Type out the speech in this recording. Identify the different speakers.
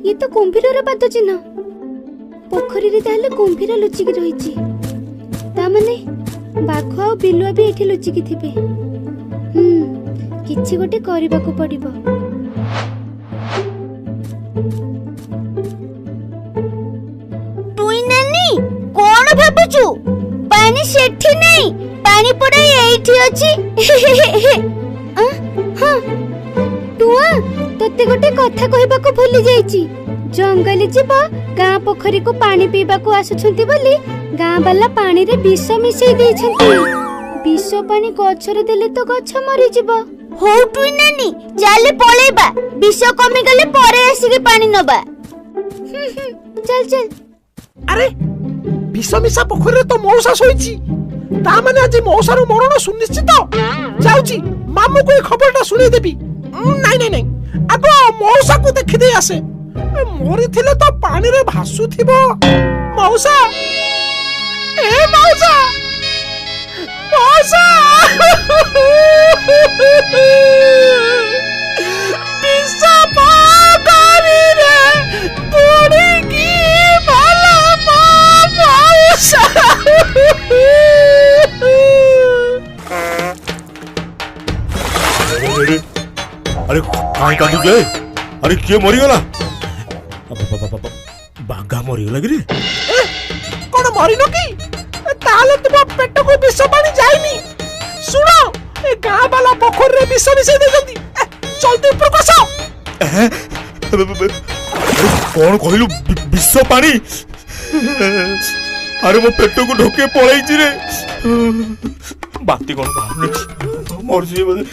Speaker 1: ଇଏ ତ କୁମ୍ଭୀରର ପାଦ ଚିହ୍ନ। ପୋଖରୀରେ ତାହେଲେ କୁମ୍ଭୀର ଲୁଚିକି ରହିଛି। ତା ମାନେ ବାଘ ଆଉ ବିଲୁଆ ବି ଏଠି ଲୁଚିକି ଥିବେ। ହୁଁ, କିଛି ଗୋଟେ କରିବାକୁ ପଡିବ। ତୁଇ ନାନୀ, କଣ ଭାବୁଛୁ? ପାଣି ସେଠି ନାହିଁ, ପାଣି ପଡା ଏଇଠି ଅଛି। ହଁ ଟୁଆ, ତୋତେ ଗୋଟେ କଥା କହିବାକୁ ଭୁଲି ଯାଇଛି। ଜଙ୍ଗଲୀ ଜୀବ ଗାଁ ପୋଖରୀକୁ ପାଣି ପିଇବାକୁ ଆସୁଛନ୍ତି ବୋଲି ଗାଁ ବାଲା ପାଣିରେ ବିଷ ମିଶେଇ ଦେଇଛନ୍ତି। ବିଷ ପାଣି ଗଛରେ ଦେଲେ ତ ଗଛ ମରିଯିବ। ହଉ ଟୁଇ ନାନୀ, ଚାଲେ ପଳେଇବା। ବିଷ କମିଗଲେ ପରେ ଆସିକି ପାଣି ନବା। ଚାଲ ଚାଲ।
Speaker 2: ଆରେ, ବିଷ ମିଶା ପୋଖରୀରେ ତ ମଉସା ଶୋଇଛି। ତା ମାନେ ଆଜି ମଉସାର ମରଣ ସୁନିଶ୍ଚିତ। ଯାଉଛି, ମାମୁକୁ ଏ ଖବରଟା ଶୁଣେଇଦେବି। ନାଇଁ ନାଇଁ ନାଇଁ, ଆଗ ମଉସାକୁ ଦେଖିଦେଇ ଆସେ। ମରିଥିଲେ ତ ପାଣିରେ ଭାସୁଥିବ। ମଉସା, ଏ ମଉସା, ମଉସା, ବିଷ ପୋଖରୀରେ ବୁଡ଼ିକି ମଲା ମୋ ମଉସା।
Speaker 3: ଆରେ ଆରେ, କାହିଁ କାନ୍ଦୁଛୁ? ଆରେ, କିଏ ମରିଗଲା? ବାଘା ମରିଗଲା କିରେ?
Speaker 2: କଣ, ମରିନ କି? ତାହେଲେ ତୁମ ପେଟକୁ ବିଷ ପାଣି ଯାଇନି। ଶୁଣ, ଏ ଗାଁ ବାଲା ପୋଖରୀରେ ବିଷ ମିଶେଇ ଦେଇଛନ୍ତି। ଜଲ୍ଦି ଉପରକୁ ଆସ।
Speaker 3: କଣ କହିଲୁ? ବିଷ ପାଣି? ଆରେ, ମୋ ପେଟକୁ ଢୋକେ ପଳେଇଛି ରେ। ବାନ୍ତି କଣ ବାହାରୁନି, ମରୁଛି ବୋଧେ।